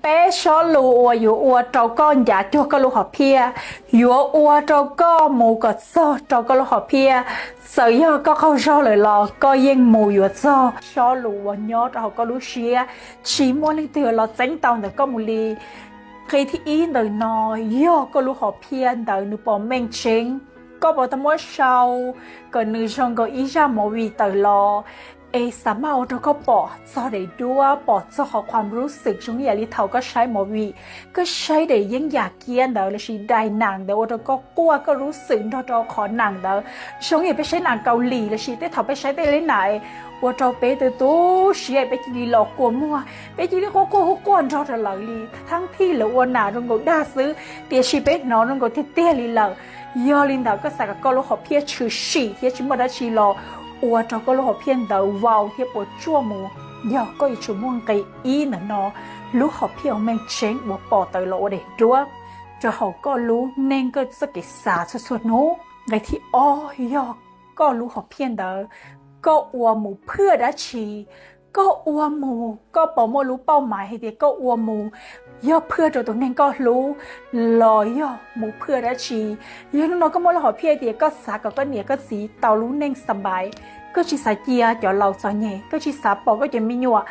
Peb sob lus uas yuav ua rau koj ncav cuag koj lub hom phiaj, yuav ua rau koj mus kom txog rau koj lub hom phiaj. Txawm yog koj qaug zog lawm los koj yeej mus yuav txog. Sob lus uas nyob rau hauv koj lub siab, tsis muaj leej twg los txeeb tau ntawm koj mus li. Nqe thib ib ntawm no yog koj lub hom phiaj ntawd nws pom meej tseeb. Koj puas tau muab sau kom nws zoo nkaus ib zaj movie tawm los, es xav mas ua rau koj pom txog daim duab, pom txog qhov khuam lub xwm zoo ib yam li thaum koj saib movie, koj saib daim yeeb yam kiab ntawd lossis daim nam ntawd ua rau koj quaj koj lub xwm nrog rau qhov nam ntawd. Zoo ib yam peb saib nam Kaus Lim lossis tej thaum peb saib tej li nam, ua rau peb tu tu siab peb cia li los kua muag, peb cia li quaj quaj quaj quaj nrog rau lawv li. Thaj thij lawv ua nam zoo nkaus dag xwb, tiam sis peb hnov zoo nkaus tiag tiag li lawm. Yog li ntawd koj xav kom koj lub hom phiaj tshwm sim thiab tsis muaj dab tsi los ua rau koj lub hom phiaj ntawd vau thiab puas tsuaj mus, yog koj yuav tsum muaj nqe ib ntawm no, lub hom phiaj uas meej tseeb uas pom tawm los ua daim duab rau hauv koj lub neej koj txoj kev xav txhua txhua hnub. Nqe thib ob yog koj lub hom phiaj ntawd, koj ua mus phwaj dab tsi, koj ua mus koj puas muaj lub pauj mais hais tias koj ua mus yog phwaj rau tus neeg koj hlub los yog mus phwaj dab tsi. Yog hnub no koj muaj lub hom phiaj tias koj xav kom koj niam koj txiv tau lub neej xa npais, koj tsis xav cia cov laus txom nyem, koj tsis xav pom koj cov me nyuam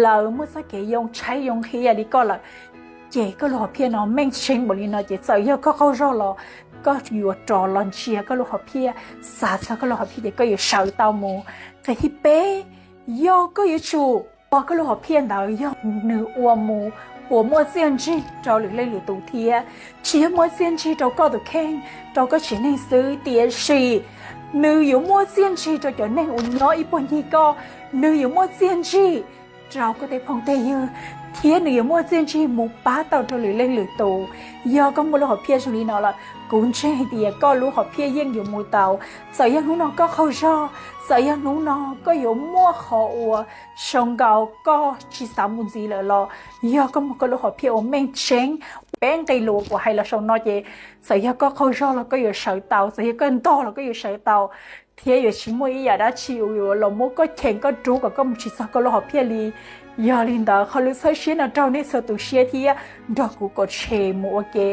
lawv muaj txoj kev yoo tshaib yoo nqhis ib yam li koj lawm, ces koj lub hom phiaj no meej tseeb npaum li no ces txawm yog koj qaug zog los koj yuav rov los ntsia koj lub hom phiaj, xav txog koj lub hom phiaj ces koj yuav sawv tau mus. Nqe thib peb, yog koj yuav tsum ua koj lub hom phiaj ntawd yog nws ua mus puas muaj txiaj ntsig rau lwm leej lwm tus thiab. Tsis yog muaj txiaj ntsig rau koj tus kheej, rau koj tsev neeg xwb, tiam sis nws yuav muaj txiaj ntsig rau cov neeg uas nyob ib puag ncig koj, nws yuav muaj txiaj ntsig rau koj tej phooj tej ywg, thiab nws yuav muaj txiaj ntsig mus pab tau rau lwm leej lwm tus. Yog koj muaj lub hom phiaj zoo li no lawm, kuv ntseeg hais tias koj lub hom phiaj yeej yuav mus tau. Txawm yog hnub no koj qaug zog, txawm yog hnub no koj yuav muaj qhov uas zoo nkaus koj tsis xav mus ntxiv lawm los, yog koj muaj koj lub hom phiaj uas meej tseeb, peb nqe lus kuv hais los saum no ces txawm yog koj qaug zog los koj yuav sawv tau, txawm yog koj ntog los koj yuav sawv tau, thiab yuav tsis muaj ib yam dab tsi uas yuav los muab koj cheem koj rub kom koj mus tsis txog koj lub hom phiaj li. Yog li ntawd qhov lus txhawb siab no raug nej txhua tus siab thiab nrog kuv kom tshem mus ua ke.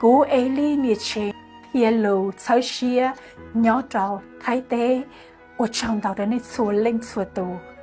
Kuv Eli niam tsev qhia lus txhawb siab nyob rau Thaib teb. Ua tsaug ntau rau nej txhua leej txhua tus.